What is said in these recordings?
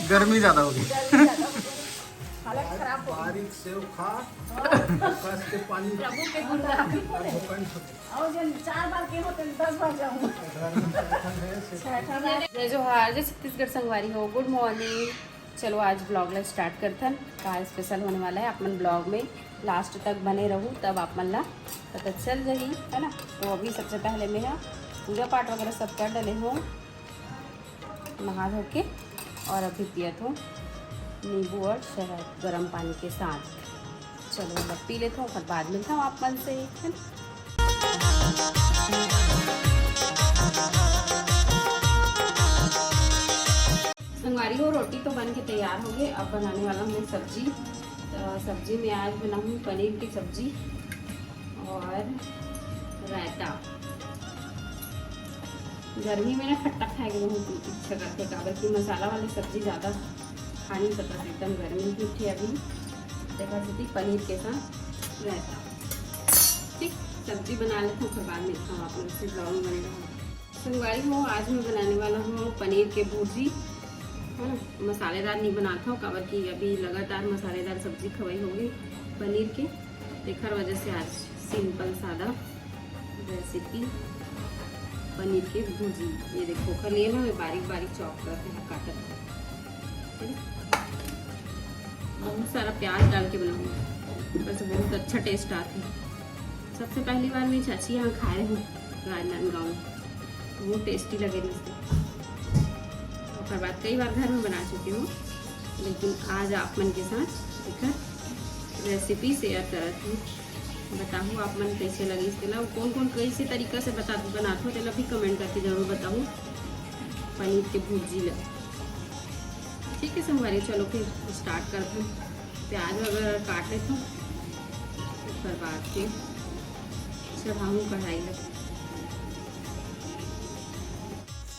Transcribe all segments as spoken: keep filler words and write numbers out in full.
गर्मी ज्यादा होगी। हालत खराब हो गई। बारीक सेव खा, कस के पानी। प्रभु के गुण गाओ। भूखंड छुटे। और जन चार बार के होते, दस बार जाऊँ। जय जोहार, जय छत्तीसगढ़ संगवारी हो, गुड मॉर्निंग। चलो आज ब्लॉग ला स्टार्ट करथन। का स्पेशल होने वाला है, आप मन ब्लॉग में लास्ट तक बने रहू, तब आप मन ला पता चल जाही, है ना। तो अभी सबसे पहले मैं ह पूजा पाठ वगैरह सब कर डले हूँ, नहा धो के, और अभी पियत हूँ नींबू और शहद गरम पानी के साथ। चलो, मतलब पी लेता हूँ, फिर बाद मिलता हूँ आप मन से, है ना। संगवारी हो, रोटी तो बन के तैयार हो गए। अब बनाने वाला हूँ मैं सब्जी। तो सब्जी में आज बनाऊँ पनीर की सब्जी और रायता। गर्मी में ना खट्टा खाए के बहुत इच्छा करथे, काबर कि मसाला वाली सब्जी ज़्यादा खा नहीं सकत, एकदम गर्मी भी उठे अभी। देखा सकती पनीर के साथ रायता। ठीक, सब्जी बना लेते हैं, फिर बाद में खाओ, आप लोग से ब्लॉग में बने रहो। संगवारी हो, आज मैं बनाने वाला हूँ पनीर के भुर्जी, है ना। मसालेदार नहीं बनाता हूँ, काबर कि अभी लगातार मसालेदार सब्जी खवाई होगी पनीर के, तेखर वजह से आज सिंपल सादा रेसिपी पनीर के भुर्जी। ये देखो, ओखर लिए ना मैं बारीक बारीक चॉप करके काटत हूँ, है ना? बहुत सारा प्याज डाल के बनाऊंगी, बस बहुत अच्छा टेस्ट आती है। सबसे पहली बार मेरी चाची यहाँ खाए हूँ राजनांदगांव में, बहुत टेस्टी लगे रिहिस। ओकर बाद कई बार घर में बना चुकी हूँ, लेकिन आज आप मन के साथ एकर रेसिपी शेयर करत हूँ। बताहू आप मन कैसे लगिस तेला, कौन कौन कैसे तरीका से बता बनात हो तेला भी कमेंट करके जरूर बताहू। पनीर के भुर्जी ला, ठीक है संगवारी, चलो फिर स्टार्ट करते हैं। प्याज वगैरह काट लेता हूँ, उसके बाद फिर चढ़ाऊँ कढ़ाई ला।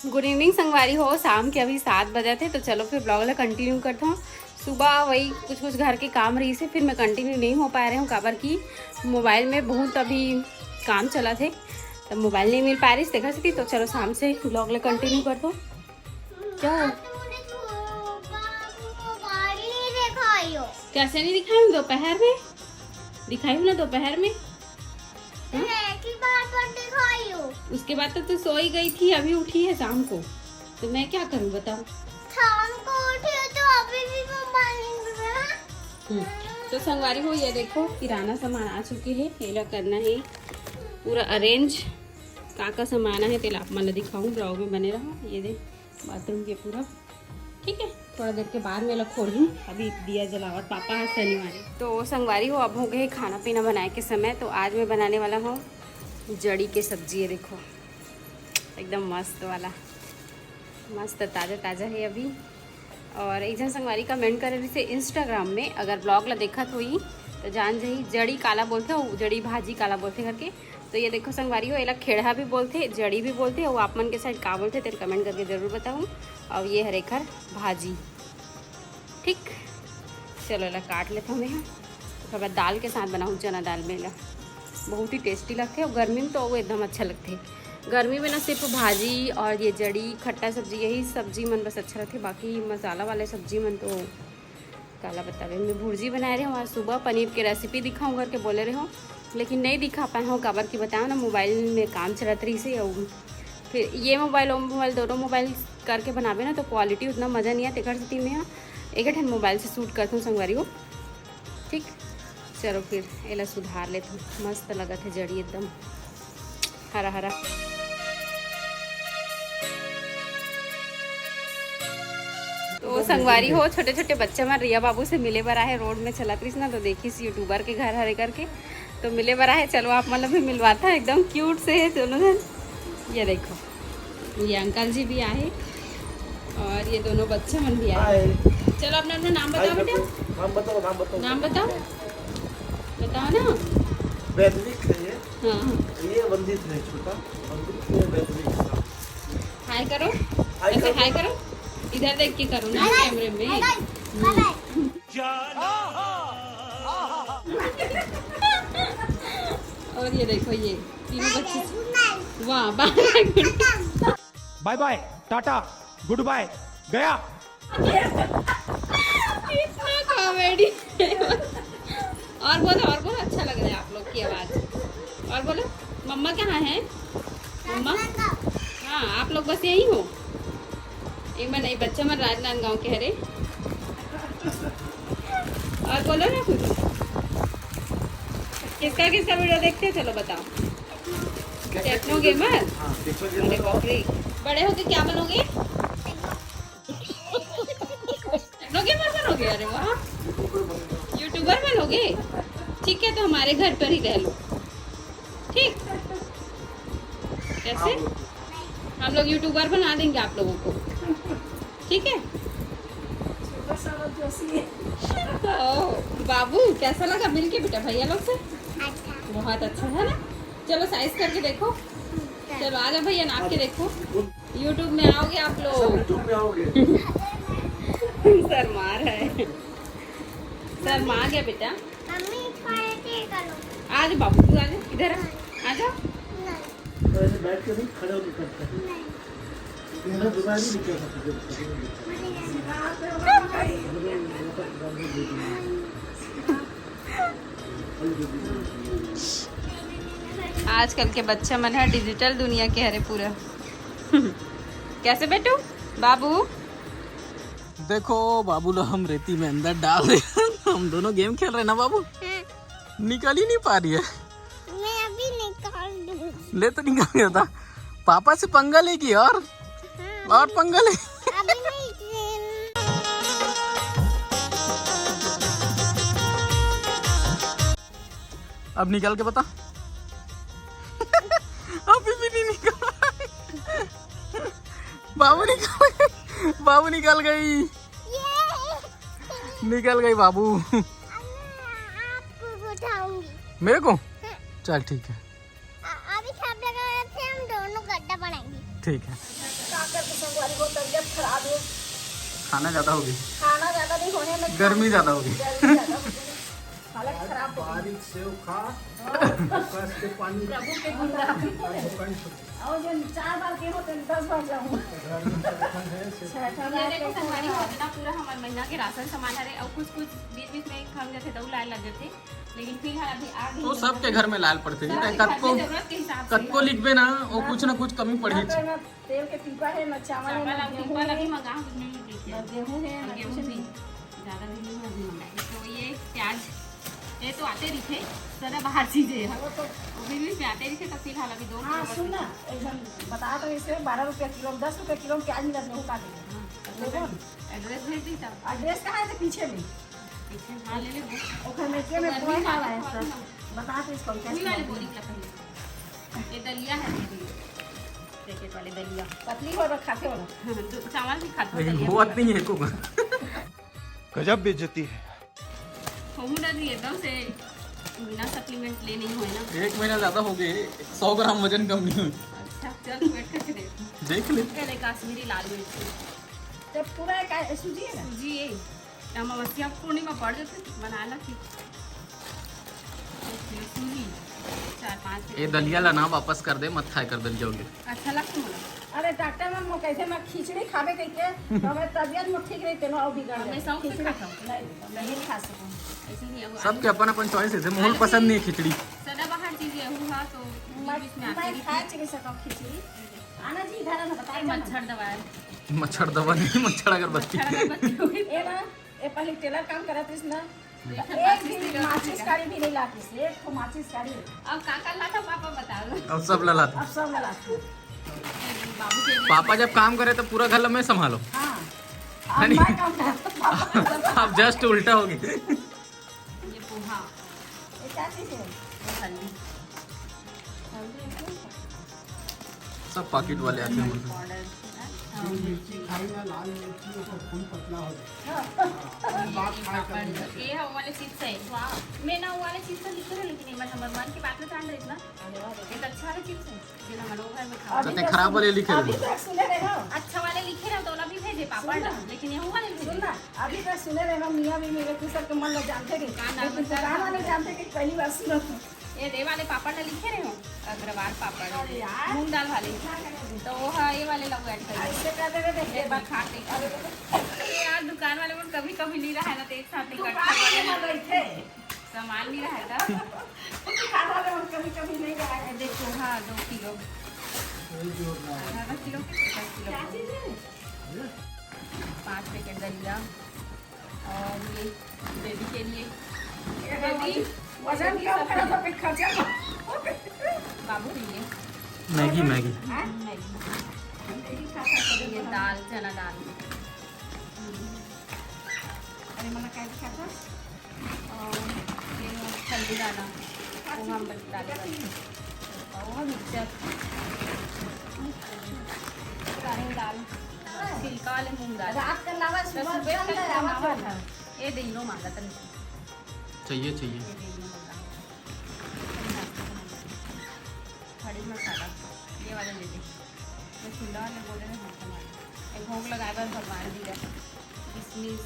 गुड इवनिंग संगवारी हो, शाम के अभी सात बजे थे, तो चलो फिर ब्लॉग ला कंटिन्यू करता हूँ। सुबह वही कुछ कुछ घर के काम रहिस हे, फिर मैं कंटिन्यू नहीं हो पाए रहे हूँ, काबर कि मोबाइल में बहुत अभी काम चलत हे, तब मोबाइल नहीं मिल पाए रहिस, देखा सकती। तो चलो शाम से ब्लॉग ला कंटिन्यू करता हूँ। क्या हो? कैसे नहीं दिखाई हूँ दोपहर में? दिखाई हूँ ना दोपहर में। हम्म? एक ही बार पर दिखाई हूँ। उसके बाद तो तू सोई गई थी, अभी उठी है शाम को, तो मैं क्या करूँ बताओ? शाम को उठी हो तो अभी भी मोबाइल नहीं मिला। हम्म, तो संगवारी हो, ये देखो किराना सामान आ चुके हैं, ये ला करना है पूरा अरेंज। का का सामान है तेला आप मन ला दिखाऊँ, ब्लॉग में बने रहो। ये दे बाथरूम के पूरा, ठीक है, थोड़ा देर के बाद में ला खोलूँ। अभी दिया जलावत पापा है शनिवार। तो संगवारी हो, अब हो गए खाना पीना बनाए के समय। तो आज मैं बनाने वाला हूँ जड़ी के सब्जी। ये देखो एकदम मस्त वाला, मस्त ताज़ा ताज़ा है अभी। और एक जन संगवारी कमेंट करे रहिस हे इंस्टाग्राम में, अगर ब्लॉग ला देखत होई तो जान जाही जड़ी काला बोलथे, अउ जड़ी भाजी काला बोलथे करके। तो ये देखो संगवारी हो, एला खेड़हा भी बोलथे, जड़ी भी बोलथे, अउ आप मन के साइड का बोलथे तेला कमेंट करके जरूर बताहू। अउ ये हरे एखर भाजी, ठीक। चलो एला काट लेथव मैं ह। ओकर बाद दाल के साथ बनाहूँ चना दाल में एला, बहुत ही टेस्टी लगथे। अउ गर्मी में तो अउ एकदम अच्छा लगथे। गर्मी में ना सिर्फ भाजी और ये जड़ी खट्टा सब्जी, यही सब्जी मन बस अच्छा लगथे, बाकी मसाला वाले सब्जी मन तो काला बतावे। मैं भुर्जी बनाए रहे हूँ आज सुबह, पनीर के रेसिपी दिखाऊँ करके बोले रहे हूँ, लेकिन नहीं दिखा पाए हूँ, काबर कि बताओ ना मोबाइल में काम चलत रहिस हे, अउ फिर ये मोबाइल वो मोबाइल दोनों मोबाइल करके बनाबे ना तो क्वालिटी उतना मज़ा नहीं आए, तेकर सेती मैं ह एक ठन मोबाइल से शूट करथूँ संगवारी हो। ठीक, चलो फिर एला सुधार लेथूँ। मस्त लगत हे जड़ी एकदम हरा हरा। तो संगवारी हो, छोटे छोटे बच्चा मन रिया बाबू से मिले बर आहे, रोड में चलत रहिस ना तो देखिस यूट्यूबर के घर हरे करके, तो मिले बर आहे। चलो आप मन ला भी मिलवाता, एकदम क्यूट से है दोनों जन। ये देखो, ये अंकल जी भी आए और ये दोनों बच्चा मन भी आए। हाय। चलो अपना अपना नाम हाय बताओ बेटा। करके। नाम बताओ, नाम बताओ। नाम बताओ, बताओ ना। वैद्विक है ये। हाँ, हाँ। ये वंदित है छोटा, वंदित है वैद्विक। हाय करो, हाय ऐसे करो। हाय करो, इधर देख के करो ना हाय, कैमरे में। हाय, हाय, बाय, बाय। और ये देखो, ये तीनों बच्चे, वाह, बाय बाय, गुड। बाय बाय, टाटा, गुड बाय, गया। इतना कॉमेडी। और बोलो, और बोलो, अच्छा लग रहा है आप लोग की आवाज। और बोलो, मम्मा कहाँ है? मम्मा, हाँ, आप लोग बस यही हो। एक बार नहीं, बच्चा मन राजनांदगांव के हरे। और बोलो ना कुछ, किसका किसका वीडियो देखते हो, चलो बताओ। Techno gamer. हाँ, टेक्नो अरे गेमर। बाप रे, बड़े होके क्या बनोगे? टेक्नो गेमर बनोगे? अरे वाह, यूट्यूबर बनोगे? ठीक है, तो हमारे घर पर ही रह लो। ठीक, कैसे? हम लोग यूट्यूबर बना देंगे आप लोगों को, ठीक है? छोटा सा जोशी है। ओ, बाबू, कैसा लगा मिलके बेटा भैया लोग से? अच्छा। बहुत अच्छा है ना? चलो, साइज करके देखो। चलो, आ जाओ भैया, नाप के देखो। यूट्यूब में आओगे आप लोग। यूट्यूब में आओगे। शर्मा रहा है। शर्मा गया बेटा। मम्मी, थोड़े देर करो। आ जा बाबू, तू आ जा, इधर आ। आ जा। नहीं। तो ऐसे बैठ के नहीं, खड़े होकर करते हैं। नहीं। ये ना दोबारा नहीं लिखा था, तुझे। आजकल के बच्चा मन ह डिजिटल दुनिया के हरे पूरा। कैसे बेटू? बाबू, देखो, बाबू ला हम रेती में अंदर डाल रहे हैं। हम दोनों गेम खेल रहे हैं ना बाबू? हम्म। निकल ही नहीं पा रही है। मैं अभी निकाल दूँ। ले तो निकाल गया था। पापा से पंगा लेगी और, हाँ, और पंगा ले। अभी नहीं। अब निकाल के बता। अभी भी नहीं निकाल। बाबू निकाल गई, बाबू निकाल गई, ये। निकल गई बाबू। अम्मा, आपको उठाऊंगी। मेरे को? हाँ। चल ठीक है। अ-, अभी छाप लगा रहे थे, हम दोनों गड्ढा बनाएंगे। ठीक है। का करके संगवारी हो, तबीयत खराब है। खाना ज्यादा होगी। खाना ज्यादा नहीं होने में गर्मी ज्यादा होगी। गर्मी ज्यादा होगी। हालत खराब हो गई। बारीक सेव खा, हाँ। कस के पानी। प्रभु के गुण गाओ। और जो चार बार के होते हैं, दस बार जाऊँ। घर में छठा है, से छठा ये बार देखो, के संगवारी हो। इतना पूरा हमारे महीना के राशन सामान हरे, और कुछ कुछ बीच बीच में खंग जाते, दऊ लाए लग जाते, लेकिन फिलहाल अभी आ गई वो है। सबके घर में लाल पड़ते जी, सबके घर में कतको, जरूरत के हिसाब से। कतको लिखबे ना, वो ना कुछ ना तो, कुछ कमी पड़ी ना है। तो ना तेल के टीपा है, ना चावल है, चावल ना और गेहूं टीपा है, अभी मंगा कुछ नहीं लीजिए। ना गेहूं है, और ना गेहूं कुछ भी नहीं। ज्यादा भी नहीं है, अभी मंगाए। तो ये प्याज, ये तो आते रहिथे, सदा बाहर चीजें है। वो तो वो भी, भी आते रहिथे, तो फिलहाल अभी दो हाँ, किलो सुन ना, बस। एकदम बता तो इसे बारह रुपया किलो, दस रुपया किलो प्याज मिलत नहीं, वो काटे। हाँ, तो देखो। एड्रेस भेज दी तब। एड्रेस कहाँ है? तो पीछे में। पीछे, हाँ, ले ले वो। ओकर में के में गर्मी फोन ज्यादा वाला है पड़त सब। ना। बता तो इसको कैसे वही वाले बोरी के पहले। ये दलिया है दीदी। पैकेट वाले दलिया। पतली हो और खाते हो ना। हाँ, तो चावल भी खाते हो लेकिन दलिया वो भी। नहीं है को। गजब बेइज्जती है। कहूँ ना जी, एकदम से बिना सप्लीमेंट ले नहीं होए ना। एक महीना ज्यादा हो गए, सौ ग्राम वजन कम नहीं हुई। अच्छा, चल, बैठ करके देख। देख ले। ये ले काश्मीरी लाल मिर्च। जब पूरा एक आ-, सूजी है ना? सूजी है। अमावस्या पूर्णिमा पड़ जाते, बना ला कि सूजी, चार पाँच ये दलिया ला ना वापस कर दे, मत खाए कर दलिया होगे। अच्छा लगता मोला। अरे डॉक्टर मन मोर कैसे मैं खिचड़ी खाबे कह के, तो हमारे तबियत में ठीक रही, तेनो और बिगड़ हमें जाए। शौक से खिचड़ी खाता हूँ। नहीं, नहीं खा सकूँ। ऐसे नहीं, अब सबके आलू अपन अपन चॉइस है, मोहन पसंद नहीं है खिचड़ी। सदाबहार चीज है, वो हाँ, तो मैं, बीच में आती मैं रहती खा है। चुकी सकूँ खिचड़ी। आना जी, इधर आना, बताइए ये ना। मच्छर दवा है। मच्छर दवा नहीं, मच्छर अगरबत्ती। मच्छर अगरबत्ती हुई। ये ना, ये पहले टेलर काम करत रहिस ना, तो एक एक ठो भी माचिस माचिस काड़ी भी नहीं लातिस, एक ठो माचिस काड़ी। अब का का लाता पापा बता दो। अब सब ला लाता। अब सब ला लाता। बाबू के पापा जब काम करे तो पूरा घर ला मैं संभालो। हाँ। है अब नहीं? मैं काम करता, पापा काम करता। अब जस्ट उल्टा हो गई। ये पोहा। ये क्या चीज है? ये हल्दी। हल्दी है क्या? सब पाकिट वाले आते हैं। पाउडर, हाँ, जो मिर्ची खाई ना, लाल मिर्ची, ओकर खून पतला हो जाए। हाँ। हाँ, बात खाए पापड़, कर ये है, वो वाले चिप्स है। वाह, मैं ना वो वाले चिप्स तो लिखे रहे, लेकिन ये मैं नंबर वन की बात में जान रही थी ना। अरे वाह, ये तो अच्छा वाला चिप्स है, ये ना मनो घर में खाओ। अभी तो तक खराब वाले लिखे अभी रहे। तक सुने रहे ना। अच्छा वाले लिखे रहे तो वाला भी भेजे, पापड़ सुन ना। लेकिन ये वो वाले भेजे। सुन ना, अभी तक सुने रहे ना, मियाँ भी मेरे कुसर के मन में जानते नहीं। दुकान लेकिन वाले दुकान वाले जानते कि पहली बार सुना। ये दे वाले पापड़ ला लिखे रहे हो, अग्रवाल पापड़, अरे यार। मूंग दाल वाले। तो वो है ये वाले लोग ऐड करिए। ऐसे कर दे, दे, दे, एक बार खा के। अरे, दे, दे। ये यार, दुकान वाले मन कभी कभी नहीं रहा है ना, तो एक साथ दुकान इकट्ठा वाले कर वाले लेते। थे। सामान नहीं रहा था। दुकान वाले मन कभी कभी नहीं रहा है। देखो, हाँ, दो किलो। आधा आधा किलो के, पचास किलो। क्या चीज़ है? पाँच पैकेट दलिया। और ये बेबी के लिए, ये बेबी, वजन कम करा था, फिर खर्चा कम। बाबू के लिए मैगी, मैगी। हाँ? मैगी। मैगी खा सकते हैं। ये दाल, चना दाल। अरे, मना क्या लिखा था? और ये हल्दी दाना, वो हम बस डाल देते हैं। और वो मिक्सचर, सारे दाल, छिलका वाले मूंग दाल। रात का लावा, तो सुबह सुबह बंद तक है, आवा बनावा था। था। ये दे लो मांगा तन। चाहिए, चाहिए। ये दे लो मांगा। कढ़ी मसाला, ये वाला ले ले। मैं खुला वाले बोले ना, हम सामान। एक भोग लगाए बर भगवान जी का। किशमिश,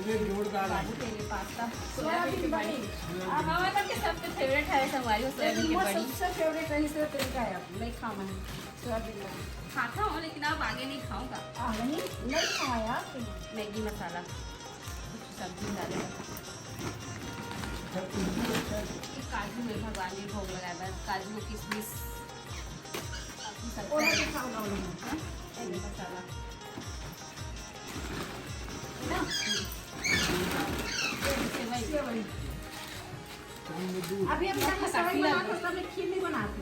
ये जोरदार है। बाबू के लिए पास्ता, सोयाबीन सोयाबीन की बड़ी। बड़ी। आप हमारे सबके फेवरेट है संगवारी, वो सोयाबीन लेकिन की वो बड़ी। सबसे फेवरेट रही से तेल का है, नहीं खाना है सोयाबीन बड़ी। खाता हूँ, लेकिन अब आगे नहीं खाऊंगा। आ, नहीं, नहीं खाया आपने। मैगी मसाला, कुछ सब्जी डाले। ये काजू है, भगवान जी भोग लगाए बर, काजू, किशमिश, काजू, ओला सब्जी। दिखाओ ना, ओला। हाँ? ये मसाला। है ना? ये सेवई। सेवई। अभी हम यहाँ सेवई बनाते हैं, तब खीर नहीं बनाते।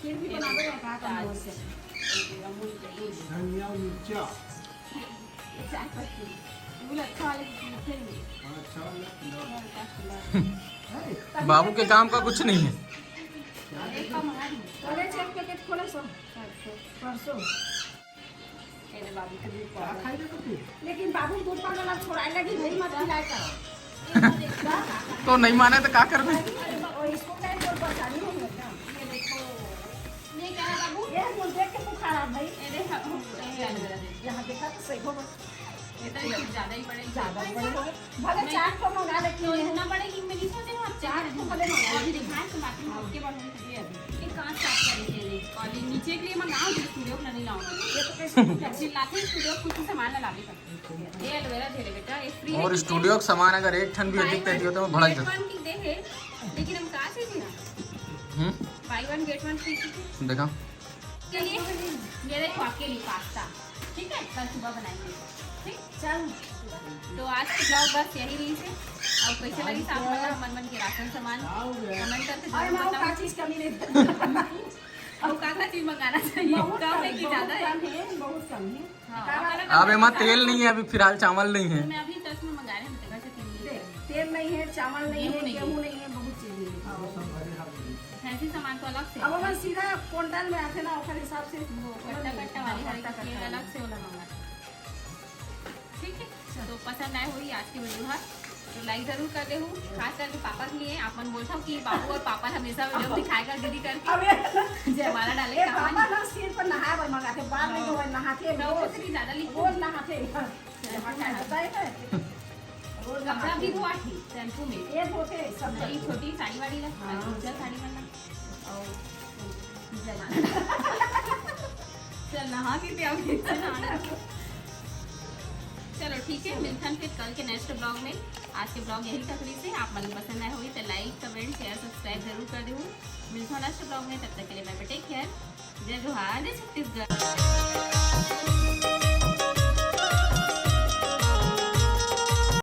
खीर भी बनाते हैं, का काम है उससे? धनिया मिर्चा। चाय पत्ती। ये बोला, अच्छा वाले की पीते नहीं। हाँ, अच्छा वाला। बाबू के काम का कुछ नहीं है। एक का मंगा दी। अरे, चेक पैकेट खोले सो। परसों। परसों। ये ले बाबू के दूध पाउडर। लेकिन बाबू दूध पाउडर अब छोड़ाए लगी, भाई मत पिलाए करो। तो नहीं माने तो का करबे? और इसको क्या कोई परेशानी नहीं है क्या? ये देखो। ये क्या है बाबू? ये हम देख के बुखार आ भाई। ये देख, हम, हम, ये ले ले। यहाँ देखा तो सही हो बस। ये तो कुछ ज्यादा ही पड़ेगी। ज्यादा पड़ेगा। भले चार ठो मंगा लेती तो हूँ। इतना बड़े ही मैं नहीं सोचे हूँ, आप चार ठो भले मंगा अभी लेती हूँ। दिखाएं तो मात्र में उसके बाद हम ये अभी। ये कहाँ स्टार्ट करेंगे? और ये नीचे के लिए मंगाओ, जो स्टूडियो में नहीं लाऊंगा। ये तो कैसे चिल्लाते हैं स्टूडियो, कुछ सामान ला लावे कर। ये एलोवेरा झेले बेटा, ये फ्री और है, स्टूडियो का सामान अगर एक ठन भी अधिक कर दियो तो भड़क जाता। Buy one get one की दे है, लेकिन हम कहाँ से दिया? हम्म। Buy one get one free की थी। देखा? के लिए ये देखो आपके लिए पास्ता, ठीक है, कल सुबह बनाएंगे, ठीक? चल। तो आज के ब्लॉग बस यही रही से। और कैसे लगी साहब, मतलब, मन मन के राशन सामान कमेंट करके जरूर बताओ। का चीज कमी नहीं? और का का चीज मंगाना चाहिए? बहुत कम है कि ज्यादा है? बहुत कम है। हाँ, अब एमा तेल नहीं है, अभी फिलहाल चावल नहीं है। मैं अभी दस में मंगा रहे हैं, घर से तीन ले। तेल नहीं है, चावल नहीं है, गेहूं नहीं है, बहुत चीज नहीं है। फैंसी सामान तो अलग से। अब अपन सीधा क्विंटल में आते ना, ओकर हिसाब से वो कट्टा कट्टा वाली हर एक अलग से वाला मंगा। ठीक है, तो पसंद आए हुई आज की वीडियो हा, तो लाइक जरूर कर देहू, खास करके पापा के लिए। आप मन बोलथव कि बाबू और पापा हमेशा वीडियो में दिखाएगा दीदी करके। जयमाला डाले, पापा ना सिर पर नहाए बर मंगाथे, बाल नहीं धोए, नहाथे रोज। ज्यादा लिखो। रोज नहाथे। रोज कपड़ा भी धोआ थी शैम्पू में। ये धोते सब। छोटी साड़ी वाड़ी ला, साड़ी वाला। चल नहा के ते अभी। चलो ठीक है, मिलथन फिर कल के नेक्स्ट ब्लॉग में। आज के ब्लॉग यही तक रही से। आप मन पसंद आए होगी तो लाइक, कमेंट, शेयर, सब्सक्राइब जरूर कर देहू। मिलथन नेक्स्ट ब्लॉग में, तब तक के लिए बाय बाय, टेक केयर, जय जोहार, जय छत्तीसगढ़।